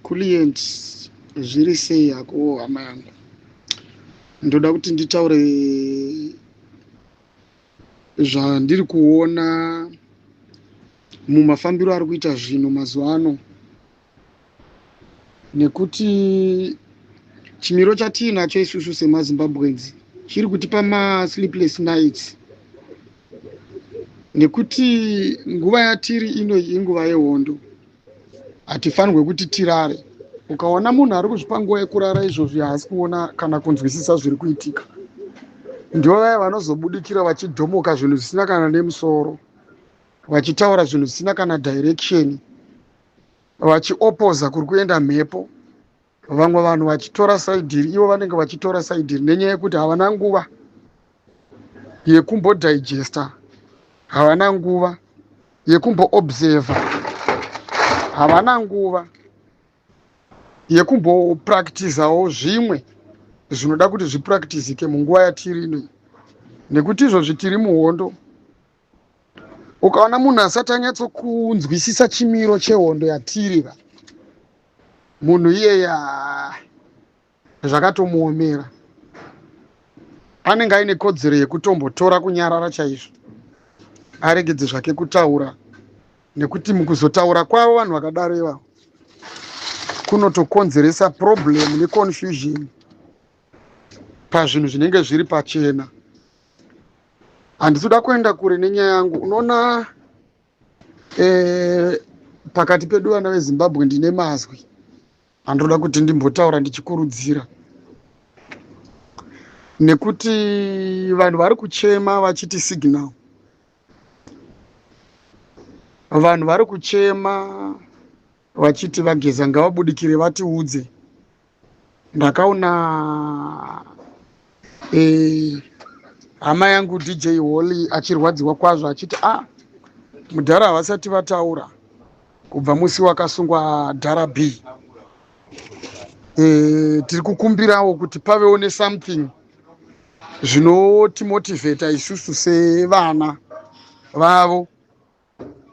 Kulient, zviri sei hako hama yangu? Ndoda kuti nditaure zvandiri kuona mumafambiro ari kuita zvinhu mazuva ano, nekuti chimiro chatiinacho isusu semaZimbabweans chiri kutipa masleepless nights, nekuti nguva yatiri ino inguva yehondo. Hatifanirwe kuti tirare. Ukaona munhu ari kuzvipa nguva yekurara izvozvi, haasi kuona kana kunzwisisa zviri kuitika. Ndivo vaya vanozobudikira vachidhomoka zvinhu zvisina kana nemusoro, vachitaura zvinhu zvisina kana direction, vachiopoza kuri kuenda mhepo, vamwe vanhu vachitora side iri, ivo vanenge vachitora side iri nenyaya yekuti havana nguva yekumbodigesta, havana nguva yekumboobserva, havana nguva yekumbopractisawo zvimwe zvinoda kuti zvipractisike munguva yatiri ino, nekuti izvozvi tiri muhondo. Ukaona munhu asati anyatsokunzwisisa chimiro chehondo yatiri va, munhu iyeye zvakatomuomera. Anenge aine kodzero yekutombotora kunyarara chaizvo, aregedze zvake kutaura, nekuti mukuzotaura kwavo vanhu vakadaro ivavo kunotokonzeresa problem neconfusion pazvinhu zvinenge zviri pachena. Handisi kuda kuenda kure nenyaya yangu. Unoona, pakati pedu vana veZimbabwe, ndine mazwi andoda kuti ndimbotaura ndichikurudzira, nekuti vanhu vari kuchema vachiti signal, vanhu vari kuchema vachiti VaGeza ngavabudikire vatiudze. Ndakaona hama yangu DJ Holly achirwadziwa kwazvo achiti a ah, mudhara havasati vataura kubva musi wakasungwa dhara B. Tiri kukumbirawo kuti pavewo nesomething zvinotimotivheta isusu sevana vavo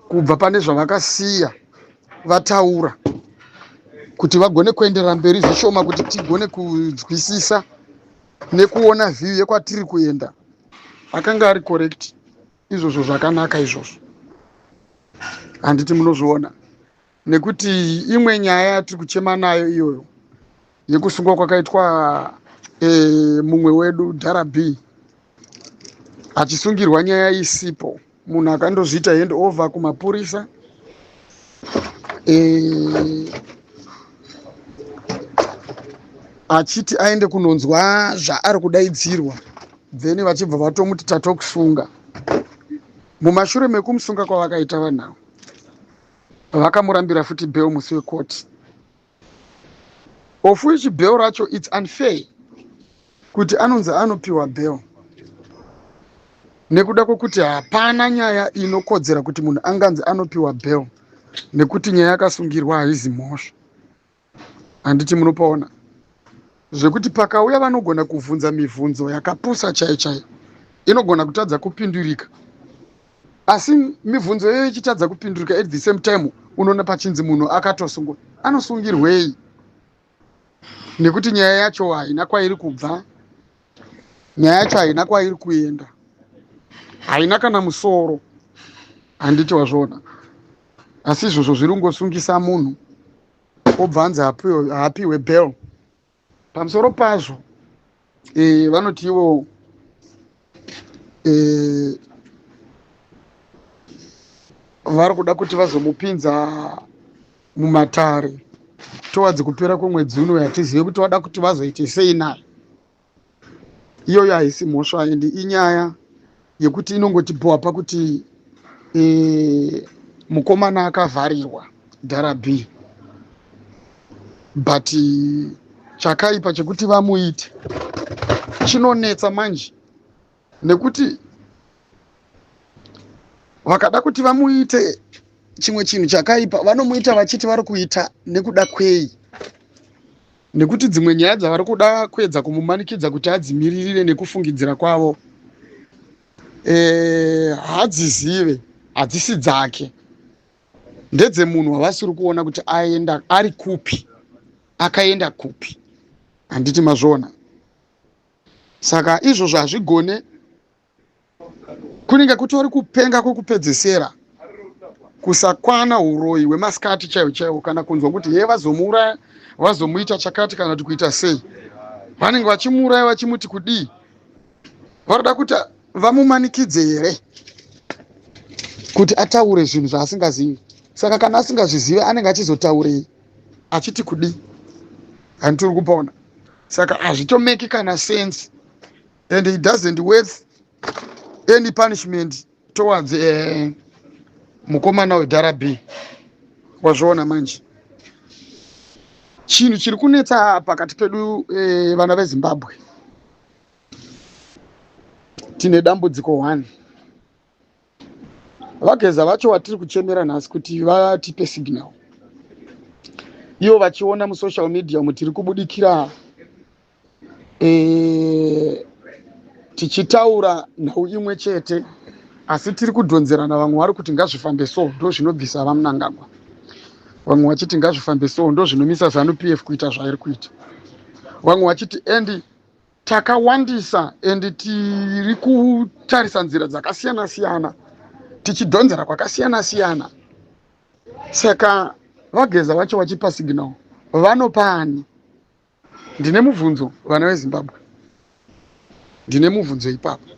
kubva pane zvavakasiya vataura, kuti vagone kuenderera mberi zvishoma, kuti tigone kunzwisisa nekuona view yekwatiri kuenda. Akanga ari correct izvozvo, zvakanaka izvozvo, handiti munozviona? Nekuti imwe nyaya yatiri kuchema nayo iyoyo yekusungwa kwakaitwa mumwe wedu dhara B, achisungirwa nyaya isipo, munhu akandozviita hand over kumapurisa, achiti aende kunonzwa zvaari kudaidzirwa, then vachibva vatomuti tatokusunga. Mumashure mekumusunga kwavakaita vanhu ava, vakamurambira futi bail musi wekoti, of which bail racho, it's unfair kuti anonzi anopiwa bail, nekuda kwokuti hapana nyaya inokodzera kuti munhu anganzi anopiwa bail, nekuti nyaya yakasungirwa haizi mhosva, handiti munopaona? Zvekuti pakauya vanogona kuvhunza mivhunzo yakapusa chaiyo chaiyo inogona kutadza kupindurika, asi mivhunzo iyoyo ichitadza kupindurika, at the same time unoona pachinzi munhu akatosungwa. Anosungirwei? Nekuti nyaya yacho haina kwairi kubva, nyaya yacho haina kwairi kuenda, haina kana musoro, handiti wazviona? Asi izvozvo zviri kungosungisa munhu, obva anzi haapiwe bail. Pamusoro pazvo, vanoti ivo vari kuda kuti vazomupinza mumatare towards kupera kwemwedzi uno. Hatizive kuti vada kuti vazoite sei nayo. Iyoyo haisi mhosva, and inyaya yekuti inongotibhowa pakuti mukomana akavharirwa dhara B, but chakaipa chekuti vamuite chinonetsa manje, nekuti vakada kuti vamuite chimwe chinhu chakaipa, vanomuita vachiti vari kuita nekuda kwei? Nekuti dzimwe nyaya dzavari kuda kuedza kumumanikidza kuti adzimiririre nekufungidzira kwavo, hadzizive, hadzisi dzake. Ndedzemunhu wavasiri kuona kuti aenda ari kupi, akaenda kupi. Handiti mazviona? Saka izvozvo hazvigone, kunenge kutori kupenga kwekupedzesera, kusakwana, uroyi hwemasikati chaiwo chaiwo, kana kunzwa kuti he, vazomuuraya, vazomuita chakati, kana kuti kuita sei. Vanenge vachimuuraya vachimuti kudii? Varoda kuti vamumanikidze here kuti ataure zvinhu zvaasingazivi? Saka kana asingazvizivi, anenge achizotaurei, achiti kudii? Handitiri kupaona. Saka hazvitomeki kana sense and it doesn't worth any punishment towards mukomana wedhara b. Wazviona manje chinhu chiri kunetsa pakati pedu, vana veZimbabwe? Tine dambudziko one. VaGeza vacho vatiri kuchemera nhasi kuti vatipe signal, ivo vachiona musocial media umu tiri kubudikira tichitaura nhau imwe chete, asi tiri kudhonzerana. Vamwe vari kuti ngazvifambe so, ndo zvinobvisa VaMnangagwa. Vamwe vachiti ngazvifambe so, ndo zvinomisa ZANU PF kuita zvairi kuita. Vamwe vachiti, and takawandisa and tiri kutarisa nzira dzakasiyana siyana, tichidhonzera kwakasiyana siyana. Saka VaGeza vacho vachipa signal, vanopa ani? Ndine mubvunzo, vana veZimbabwe, ndine mubvunzo ipapo.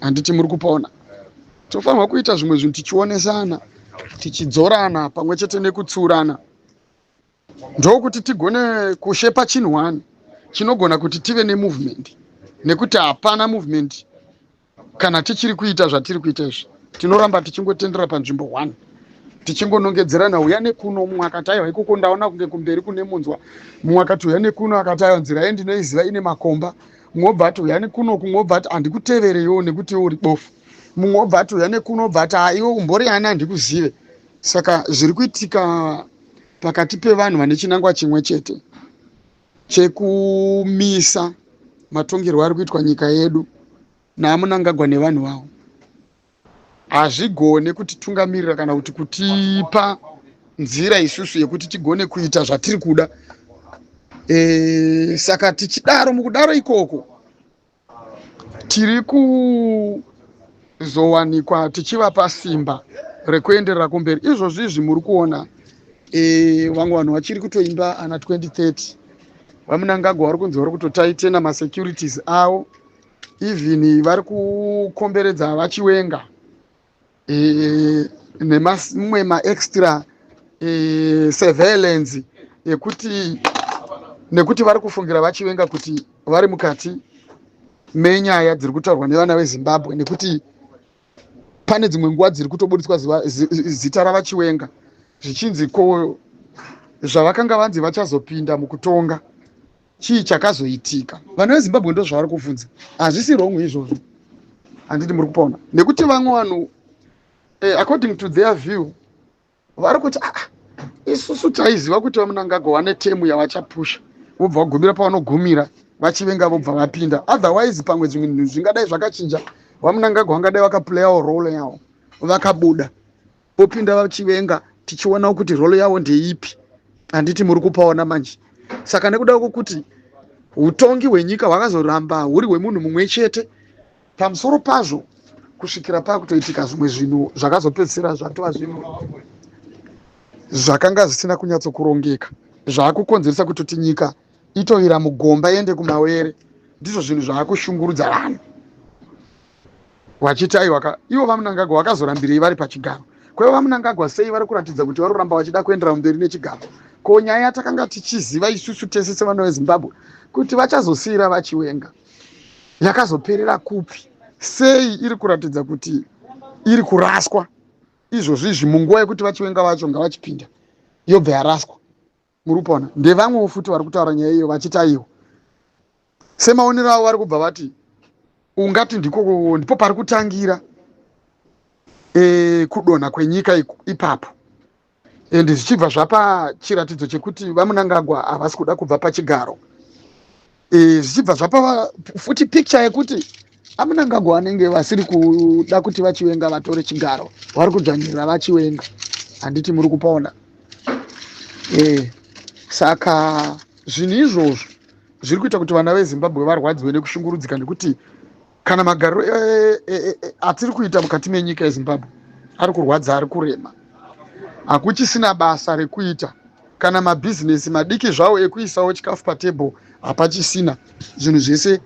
Handiti muri kupaona? Tofanirwa kuita zvimwe zvinhu tichionesana, tichidzorana pamwe chete nekutsurana, ndokuti tigone kushepa chinhu one chinogona kuti tive nemovement, nekuti hapana movement kana tichiri kuita zvatiri kuita izvi. Tinoramba tichingotendera panzvimbo one, tichingonongedzerana, uya nekuno. Mumwe akati, "Aiwa, ikoko ndaona kunge kumberi kune munzwa." Mumwe akati, "Uya nekuno." Akati, "Aiwa, nzira yendinoiziva ine makomba." Mumwe obva ati, "Uya nekuno." Kumwe obva ati, "Handikutevereiwo nekuti iwe uri bofu." Mumwe obva ati, "Uya nekuno." Obva ati, "Haiwe, umbori ani? Handikuzive." Saka zviri kuitika pakati pevanhu vane chinangwa chimwe chete chekumisa matongerwo ari kuitwa nyika yedu naMnangagwa nevanhu vavo hazvigone kutitungamirira kana kuti kutipa nzira isusu yekuti tigone kuita zvatiri kuda. Saka tichidaro, mukudaro ikoko tiri kuzowanikwa tichivapa simba rekuenderera kumberi. Izvozvi izvi muri kuona vamwe vanhu vachiri kutoimba ana 2030. VaMnangagwa vari kunzi vari kutotaitena masecurities avo, even vari kukomberedza VaChiwenga nemamwe maextra surveillance ekuti nekuti vari kufungira VaChiwenga kuti vari mukati menyaya dziri kutaurwa nevana veZimbabwe, nekuti pane dzimwe nguva dziri kutoburitswa zita ravaChiwenga zvichinzi, ko zvavakanga vanzi vachazopinda mukutonga, chii chakazoitika? Vanhu veZimbabwe ndo zvavari kubvunza. Hazvisi wrong izvozvo, handiti muri kupona? Nekuti vamwe vanhu, according to their view, vari kuti, ah, isusu taiziva kuti VaMnangagwa vane term yavachapusha, vobva vagumira pavanogumira, VaChiwenga vobva vapinda. Otherwise pamwe zvimwe zvinhu zvingadai zvakachinja, VaMnangagwa vangadai vakaplayawo role yavo, vakabuda, popinda VaChiwenga, tichionawo kuti role yavo ndeipi. Handiti muri kupaona manje? Saka nekuda kwokuti utongi hwenyika hwakazoramba huri hwemunhu mumwe chete, pamusoro pazvo kusvikira pakutoitika zvimwe zvinhu zvakazopedzisira zvatova zvinhu zvakanga zvisina kunyatsokurongeka, zvaakukonzeresa kutoti nyika itovira mugomba, iende kumawere. Ndizvo zvinhu zvaakushungurudza vanhu vachiti, aiwa, ivo VaMnangagwa vakazorambirei vari pachigaro? Kwaiva VaMnangagwa sei vari kuratidza kuti vari kuramba vachida kuendera mberi nechigaro? Ko nyaya yatakanga tichiziva isusu tese sevana veZimbabwe kuti vachazosiyira VaChiwenga yakazoperera kupi? Sei iri kuratidza kuti iri kuraswa izvozvi izvi, munguva yekuti VaChiwenga vacho ngavachipinda, yobva yaraswa? Muri kupaona? Ndevamwewo futi vari kutaura nyaya iyo vachiti, aiwa, semaonero avo vari kubva vati ungati ndiko ndipo pari kutangira kudonha kwenyika ipapo, and zvichibva zvapa chiratidzo chekuti VaMnangagwa havasi kuda kubva pachigaro. Zvichibva zvapa futi picture yekuti aMnangagwa vanenge vasiri kuda kuti VaChiwenga vatore chigaro, vari kudzvanyirira VaChiwenga. Handiti muri kupaona? E, saka zvinhu izvozvo zviri kuita kuti vana veZimbabwe varwadziwe nekushungurudzika, nekuti kana magariro atiri kuita mukati menyika yeZimbabwe ari kurwadza, ari kurema. Hakuchisina basa rekuita, kana mabhizinesi madiki zvawo ekuisawo chikafu patebho hapachisina. Zvinhu zvese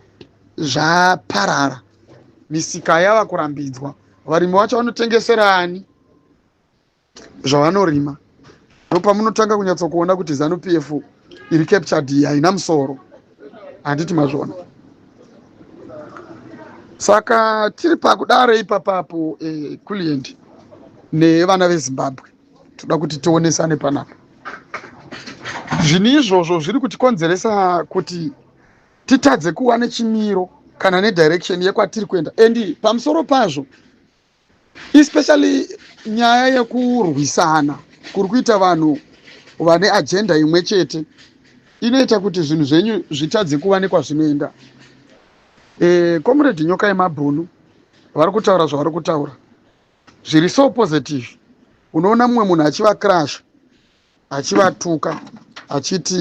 zvaparara, misika yava kurambidzwa. Varimi vacho vanotengesera ani zvavanorima? Ndopamunotanga kunyatsokuona kuti ZANU PF iri captured iyi haina musoro. Handiti mazviona? Saka tiri pakudaro ipapapo, client nevana veZimbabwe, toda kuti tionesane panapa. Zvinhu izvozvo zviri kutikonzeresa kuti titadze kuva nechimiro kana nedirection yekwatiri kuenda. And pamusoro pazvo, especially nyaya yekurwisana kuri kuita vanhu vane agenda imwe chete inoita kuti zvinhu zvenyu zvitadze kuva nekwazvinoenda. Comrade Nyoka yemabhunu vari kutaura zvavari kutaura zviri so positive. Unoona mumwe munhu achivacrasha, achivatuka, achiti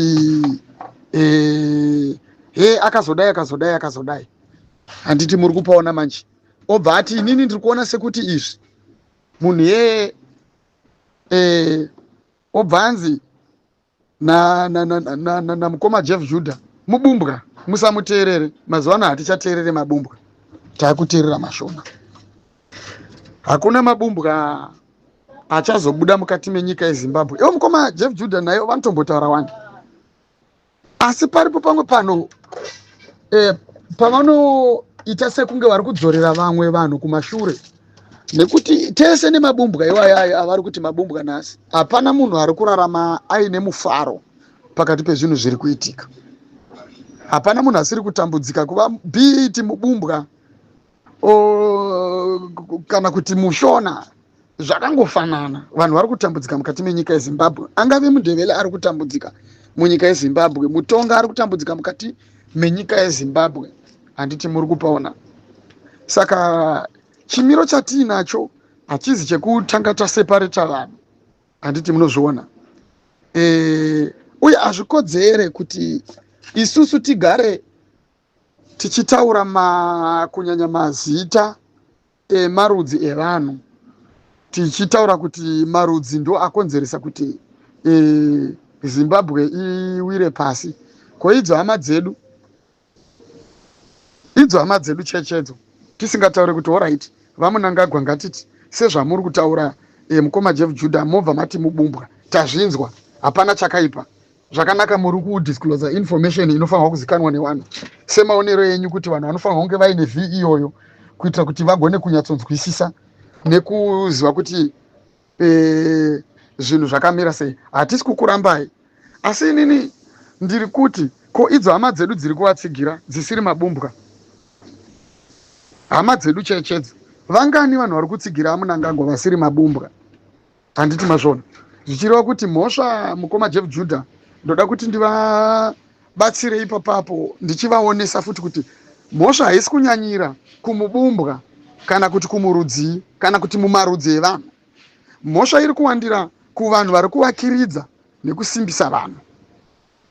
he, akazodai, akazodai, akazodai. Handiti muri kupaona manje? Obva ati, "Inini ndiri kuona sekuti izvi." Munhu yeye obva anzi namukoma na Jeff Judah mubumbwa, musamuteerere. Mazuva ano hatichateerere mabumbwa, taakuteerera mashona. Hakuna mabumbwa achazobuda mukati menyika yeZimbabwe. Ivo mukoma Jeff Judah naye vanotombotaura wani, asi paripo pamwe pano pavanoita sekunge vari kudzorera vamwe vanhu kumashure, nekuti tese nemabumbwa iwayayo avari kuti mabumbwa nhasi, hapana munhu ari kurarama aine mufaro pakati pezvinhu zviri kuitika. Hapana munhu asiri kutambudzika, kuva biti mubumbwa kana kuti mushona, zvakangofanana. Vanhu vari kutambudzika mukati menyika yeZimbabwe. Angave mundevele ari kutambudzika munyika yeZimbabwe, mutonga ari kutambudzika mukati menyika yeZimbabwe. Handiti muri kupaona? Saka chimiro chatiinacho hachizi chekutanga tasepareta vanhu. Handiti munozviona? Uye hazvikodzere kuti isusu tigare tichitaura kunyanya mazita emarudzi evanhu, tichitaura kuti marudzi ndo akonzeresa kuti Zimbabwe iwire pasi. Ko idzo hama dzedu, idzo hama dzedu chechedzo, tisingatauri kuti alright, vaMunangagwa, ngatiti sezvamuri kutaura, mukoma Jeff Judah, mobva mati mubumbwa, tazvinzwa, hapana chakaipa, zvakanaka. Muri kudisclose information inofanirwa kuzikanwa nevanhu semaonero enyu, kuti vanhu vanofanirwa kunge vaine v iyoyo kuitira kuti vagone kunyatsonzwisisa nekuziva kuti zvinhu zvakamira sei. Hatisi kukurambai, asi inini ndiri kuti, ko idzo hama dzedu dziri kuvatsigira dzisiri mabumbwa, hama dzedu chechedzo, vangani vanhu vari kutsigira aMunangagwa vasiri mabumbwa? Handiti mazvona? Zvichireva kuti mhosva, mukoma Jeff Judah, ndoda kuti ndivabatsire ipapapo, ndichivaonesa futi kuti mhosva haisi kunyanyira kumubumbwa kana kuti kumurudzii kana kuti mumarudzi evanhu. Mhosva iri kuwandira kuvanhu vari kuvakiridza nekusimbisa vanhu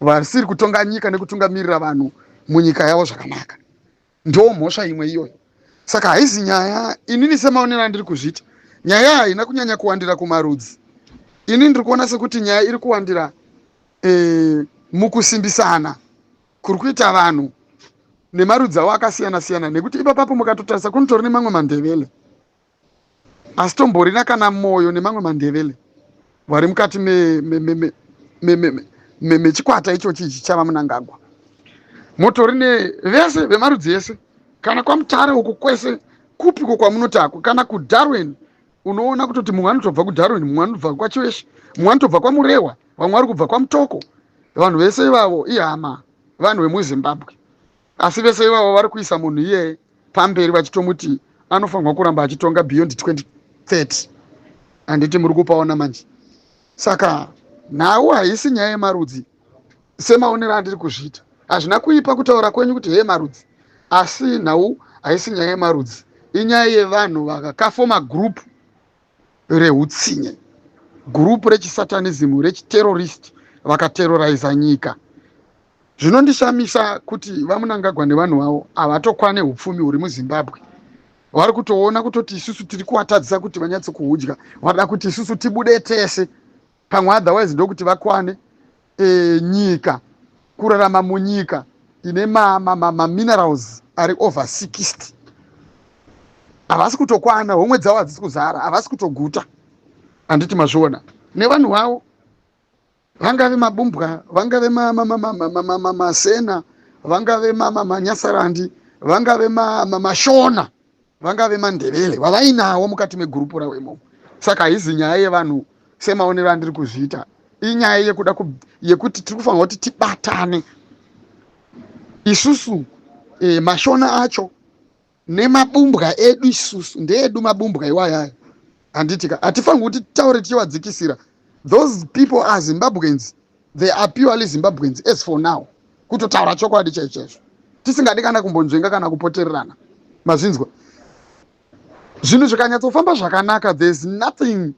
vasiri kutonga nyika nekutungamirira vanhu munyika yavo zvakanaka. Ndo mhosva imwe iyoyo. Saka haizi nyaya, inini semaonero andiri kuzviita, nyaya haina kunyanya kuwandira kumarudzi. Ini ndiri kuona sekuti nyaya iri kuwandira mukusimbisana kuri kuita vanhu nemarudzi avo akasiyana siyana, nekuti ipapapo mukatotarisa kunotori nemamwe mandevele asitomborina kana mwoyo, nemamwe mandevele vari mukati mechikwata ichochi ichi chava Munangagwa. Motori nevese vemarudzi ese, kana kwaMutare uku kwese, kupiko kwamunotakwa, kana kuDarwin, unoona kutoti mumwe anotobva kuDarwin, mumwe anotobva kwaChiweshe, mumwe anotobva kwaMurewa, vamwe vari kubva kwaMutoko. Vanhu vese ivavo ihama, vanhu vemuZimbabwe, asi vese ivavo vari kuisa munhu iyeye pamberi vachitomuti anofanirwa kuramba achitonga beyond 2030. Handiti muri kupaona manje? Saka nhau haisi nyaya yemarudzi semaonero andiri kuzviita. Hazvina kuipa kutaura kwenyu kuti hee, marudzi, asi nhau haisi nyaya yemarudzi. Inyaya yevanhu vakafoma group reutsinye. Gurupu rechisatanism, rechiterrorist, vakaterroriza nyika. Zvinondishamisa kuti vaMunangagwa nevanhu vavo havatokwane upfumi huri muZimbabwe. Vari kutoona kutoti isusu tiri kuvatadzisa kuti vanyatse kuhudya. Vada kuti isusu tibude tese pamwe, otherwise ndokuti vakwane nyika, kurarama munyika ine maminerals ari over 60. Havasi kutokwana, homwe dzavo hadzisi kuzara, havasi kutoguta. Handiti mazviona? Nevanhu vavo, vangave mabumbwa, vangave masena, vangave manyasarandi, vangave mashona, vangave mandevele vavainawo mukati megurupu ravo imomo. Saka haizi nyaya yevanhu semaonero andiri kuzviita. Inyaya yekuda yekuti tiri kufanira kuti tibatane isusu, mashona acho nemabumbwa edu. Isusu ndeedu mabumbwa iwayayo, handitika? Hatifaniri kuti titaure tichivadzikisira. Those people are Zimbabweans, they are purely Zimbabweans as for now. Kutotaura chokwadi chaichaizvo, tisingadi kana kumbonzvenga kana kupotererana, mazvinzwa? Zvinhu zvikanyatsofamba zvakanaka, there's nothing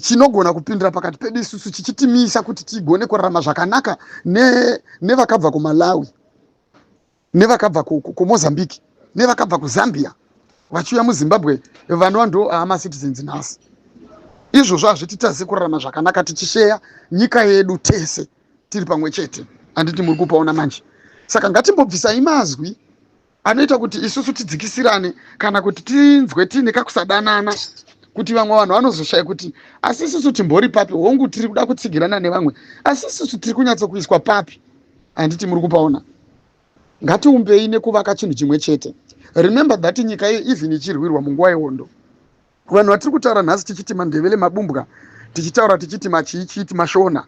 chinogona kupindira pakati pedu isusu chichitimisa kuti tigone kurarama zvakanaka nevakabva kuMalawi, nevakabva kuMozambique, nevakabva kuZambia vachiuya muZimbabwe, vanova ndo amacitizens nhasi. Izvozvo hazvititadzise kurarama zvakanaka tichisheya nyika yedu tese tiri pamwe chete. Handiti muri kupaona manje? Saka ngatimbobvisai mazwi anoita kuti isusu tidzikisirane kana kuti tinzwe tiine kakusadanana, kuti vamwe vanhu vanozoshaya kuti asi isusu timbori papi. Hongu, tiri kuda kutsigirana nevamwe, asi isusu tiri kunyatsokuiswa papi? Handiti muri kupaona? Ngatiumbei nekuvaka chinhu chimwe chete. Remember that nyika iyo, even ichirwirwa munguva yehondo, vanhu vatiri kutaura nhasi tichiti mandevele, mabumbwa, tichitaura tichiti machiichiti, mashona,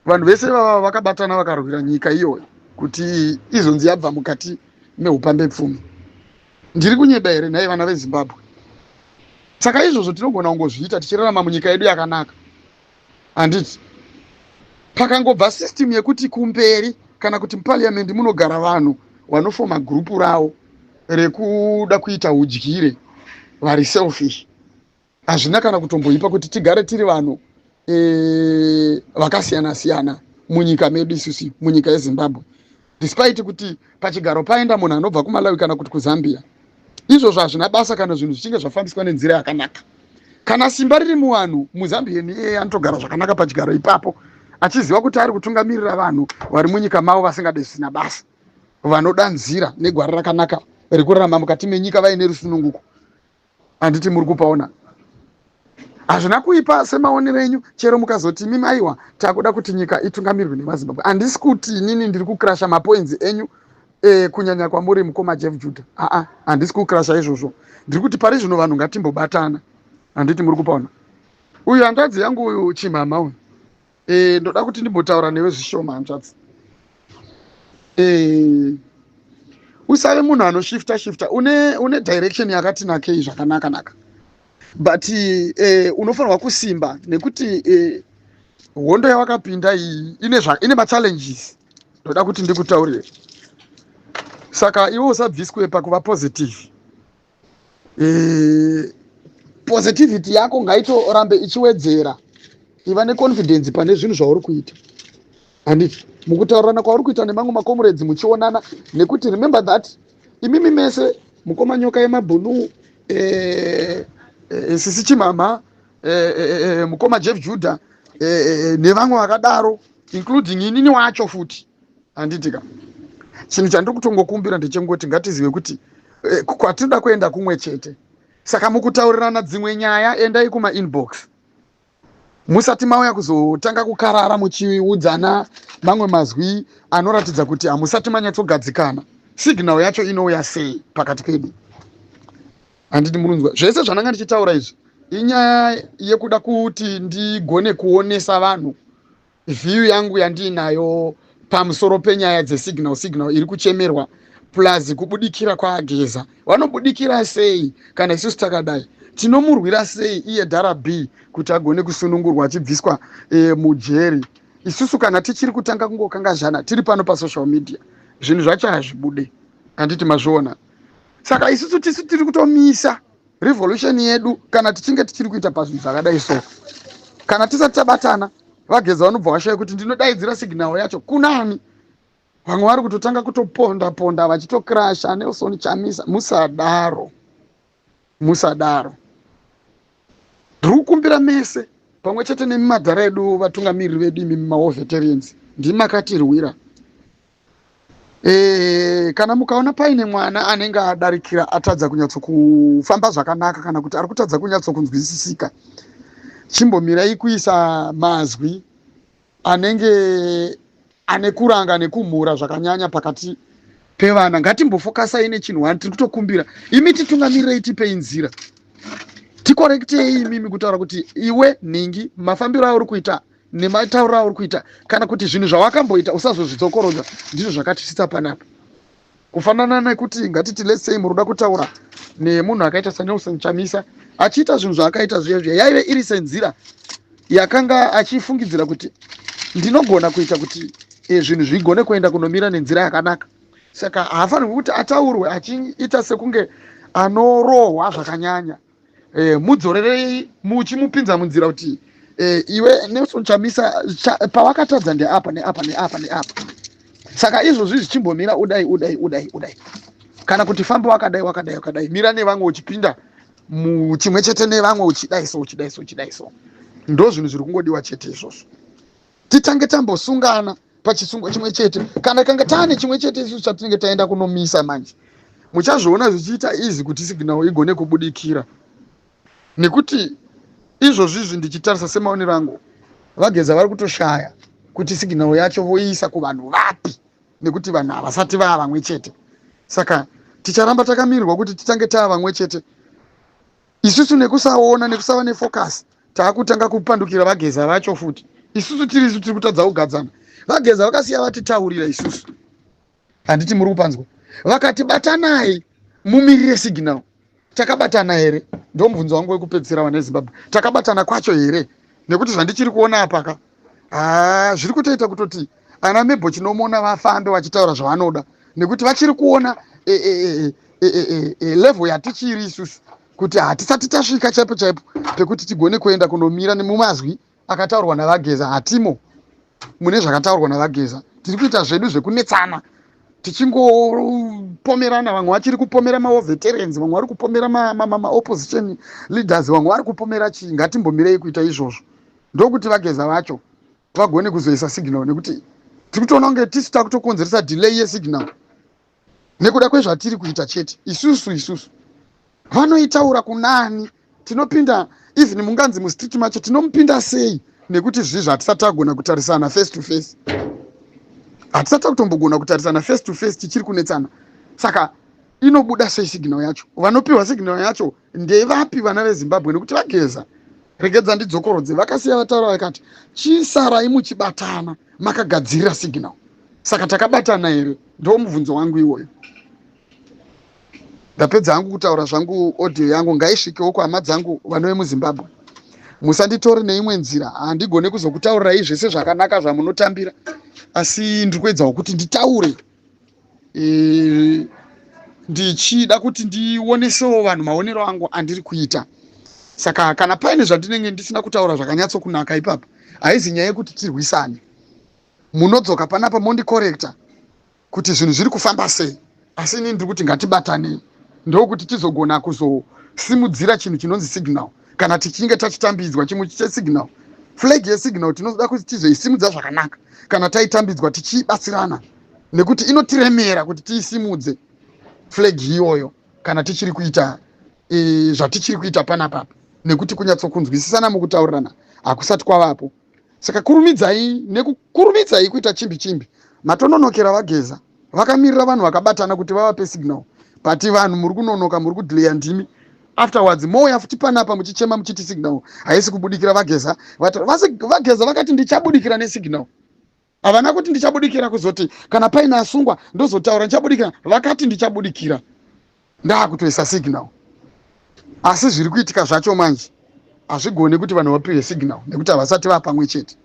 vanhu vese vava vakabatana vakarwira nyika iyoyo kuti izonzi yabva mukati meupambepfumi. Ndiri kunyeba here nhai, vana veZimbabwe? Saka izvozvo tinogona kungozviita tichirarama munyika yedu yakanaka, handiti? Pakangobva system yekuti kumberi kana kuti muparliament munogara vanhu vanofoma gurupu ravo rekuda kuita udyire, vari selfish, hazvina kana kutomboipa kuti tigare tiri vanhu vakasiyana siyana munyika medu isusu, munyika yeZimbabwe, despite kuti pachigaro paenda munhu anobva kuMalawi kana kuti kuZambia. Izvozvo hazvina basa kana zvinhu zvichinge zvafambiswa nenzira yakanaka. Kana simba riri muvanhu, muZambian iyeye anotogara zvakanaka pachigaro ipapo achiziva kuti ari kutungamirira vanhu vari munyika mavo vasingade zvisina basa, vanoda nzira negwara rakanaka rekurarama mukati menyika vaine rusununguko. Handiti muri kupaona? Hazvina kuipa semaonero enyu. Chero mukazoti mimi, aiwa, takuda kuti nyika itungamirwe nemaZimbabwe, handisi kuti inini ndiri kukrasha mapoints enyu, kunyanya kwamuri mukoma Jeff Judah. Aa, handisi kukrasha izvozvo. Ndiri kuti pari zvino vanhu ngatimbobatana. Handiti muri kupaona? Uyu hanzvadzi yangu uyu, chimama uyu, ndoda kuti ndimbotaura newe zvishoma, hanzvadzi. Usave munhu anoshifta shifta. Une direction yakati nakei zvakanaka naka, but unofanirwa kusimba nekuti hondo yawakapinda iyi ine machallenges. Ndoda kuti ndikutaurire. Saka iwe usabviswe pakuva positive. Positivity yako ngaitorambe ichiwedzera. Iva neconfidence pane zvinhu zvauri kuita, handiti? Mukutaurirana kwauri kuita nemamwe macomrades muchionana, nekuti remember that imimi mese, mukoma Nyoka yemabhunu, sisi Chimama, mukoma Jeff Judah, nevamwe vakadaro, including inini wacho futi, handitika? Chinhu chandiri kutongokumbira ndechengoti ngatizive kuti kwatinoda kuenda kumwe chete. Saka mukutaurirana dzimwe nyaya, endai kumainbox musati mauya kuzotanga kukarara muchiudzana mamwe mazwi anoratidza kuti hamusati manyatsogadzikana. Signal yacho inouya sei pakati pedu? Handiti murunzwa zvese zvandanga ndichitaura izvi? Inyaya yekuda kuti ndigone kuonesa vanhu view yangu yandiinayo pamusoro penyaya dzesignal, signal iri kuchemerwa, plus kubudikira kwaGeza. Vanobudikira sei kana isusu takadai? Tinomurwira sei iye dhara B kuti agone kusunungurwa achibviswa mujeri, isusu kana tichiri kutanga kungokangazhana tiri pano pasocial media? Zvinhu zvacho hazvibude, handiti mazviona? Saka isusu tisu tiri kutomisa. Revolution yedu kana tichinge tichiri kuita pazvinhu zvakadai so, kana tisati tabatana, vaGeza vanobva vashaya kuti ndinodaidzira signal yacho kunani. Vamwe vari kutotanga kutoponda ponda vachitokrasha Nelson Chamisa. Musadaro, musadaro. Ndiri kukumbira mese pamwe chete nemi madhara edu, vatungamiriri vedu, imi mawar veterans, ndimi makatirwira. Kana mukaona paine mwana anenge adarikira, atadza kunyatsokufamba zvakanaka, kana kuti ari kutadza kunyatsokunzwisisika, chimbomirai kuisa mazwi anenge ane kuranga nekumhura zvakanyanya pakati pevana. Ngatimbofokasai nechinhu one. Tiri kutokumbira imi, titungamirirei, tipei nzira, tikorektei imimi, kutaura kuti iwe nhingi, mafambiro auri kuita nematauriro auri kuita, kana kuti zvinhu zvawakamboita, usazozvidzokorodza. Ndizvo zvakatisvitsa panapa. Kufanana nekuti ngatiti, let's say, muri kuda kutaura nemunhu akaita saNelson Chamisa achiita zvinhu zvaakaita zviya zviya, yaive iri senzira yakanga achifungidzira kuti ndinogona kuita kuti zvinhu zvigone kuenda kunomira nenzira yakanaka. Saka haafanirwi kuti ataurwe achiita sekunge anorohwa zvakanyanya. Mudzorerei muchimupinza munzira kuti iwe Nelson Chamisa, pawakatadza ndeapa, neapa, neapa, neapa. Saka izvozvi zvichimbomira, udai, udai, udai, udai, kana kuti famba wakadai, wakadai, wakadai, mira nevamwe, uchipinda muchimwe chete nevamwe, uchidai so, uchidai so, uchidai so. Ndo zvinhu zviri kungodiwa chete izvozvo. Titange tambosungana pachisungo chimwe chete. Kana kanga taane chimwe chete isusu chatinenge taenda kunomisa manje, muchazviona zvichiita easy kuti signal igone kubudikira. Nekuti izvozvizvi, ndichitarisa semaonero angu, vaGeza vari kutoshaya kuti signal yacho voiisa kuvanhu vapi, nekuti vanhu havasati vava vamwe chete. Saka ticharamba takamirirwa kuti titange tava vamwe chete isusu. Nekusaona, nekusava nefocus, taakutanga kupandukira vaGeza vacho futi. Isusu tiri isu tiri kutadza kugadzana. VaGeza vakasiya vatitaurira isusu, handiti muri kupanzwa? Vakati batanai mumirire signal. Takabatana here? Ndo mubvunzo wangu wekupedzisira. Vana veZimbabwe, takabatana kwacho here? Nekuti zvandichiri kuona apaka, ha, zviri kutoita kutoti ana Mebo Chinomona vafambe vachitaura zvavanoda, nekuti vachiri kuona level yatichiri isusu, kuti hatisati tasvika chaipo chaipo pekuti tigone kuenda kunomira nemumazwi akataurwa navaGeza. Hatimo mune zvakataurwa navaGeza. Tiri kuita zvedu zvekunetsana, tichingopomerana. Vamwe vachiri kupomera mawar veterans, vamwe vari kupomera maopposition leaders, vamwe vari kupomera chii. Ngatimbomirei kuita izvozvo, ndokuti vaGeza vacho vagone kuzoisa signal, nekuti tiri kutoona kunge tisu takutokonzeresa delay yesignal nekuda kwezvatiri kuita chete isusu. Isusu vanoitaura kunani? Tinopinda even munganzi mustreet macho tinomupinda sei? Nekuti zvizvi hatisati tagona kutarisana face to face, hatisati takutombogona kutarisana face to face, tichiri kunetsana. Saka inobuda sei signal yacho? Vanopiwa signal yacho ndevapi, vana veZimbabwe? Nekuti vaGeza, regedza ndidzokorodze, vakasiya vataura vakati chisarai muchibatana makagadzirira signal. Saka takabatana here? Ndo mubvunzo wangu iwoyo. Ndapedza hangu kutaura zvangu. Audio yangu ngaisvikewo kuhama dzangu vanove muZimbabwe. Musanditore neimwe nzira, handigone kuzokutaurirai zvese zvakanaka zvamunotambira, asi ndiri kuedzawo kuti nditaure, ndichida kuti ndionesewo vanhu maonero angu andiri kuita. Saka kana paine zvandinenge ndisina kutaura zvakanyatsokunaka ipapa, haizi nyaya yekuti tirwisane. Munodzoka panapa mondikorekta kuti zvinhu zviri kufamba sei. Asi inini ndiri kuti ngatibatanei, ndokuti tizogona kuzosimudzira chinhu chinonzi signal. Kana tichinge tachitambidzwa chimwe chesignal, flag yesignal, tinoda kuti tizoisimudza zvakanaka kana taitambidzwa tichibatsirana, nekuti inotiremera kuti tiisimudze flag iyoyo kana tichiri kuita zvatichiri kuita panapapa, nekuti kunyatsokunzwisisana mukutaurirana hakusati kwavapo. Saka kurumidzai, nekukurumidzai kuita chimbi chimbi. Matononokera vaGeza. Vakamirira vanhu vakabatana kuti vavape signal, but vanhu muri kunonoka, muri kudhileya ndimi. Afterwards mouya futi panapa muchichema muchiti signal haisi kubudikira. VaGeza, vaGeza vakati ndichabudikira nesignal. Havana kuti ndichabudikira kuzoti kana paine asungwa ndozotaura ndichabudikira. Vakati ndichabudikira ndaakutoisa signal. Asi zviri kuitika zvacho manje hazvigoni kuti vanhu vapiwe signal, nekuti havasati vapamwe chete.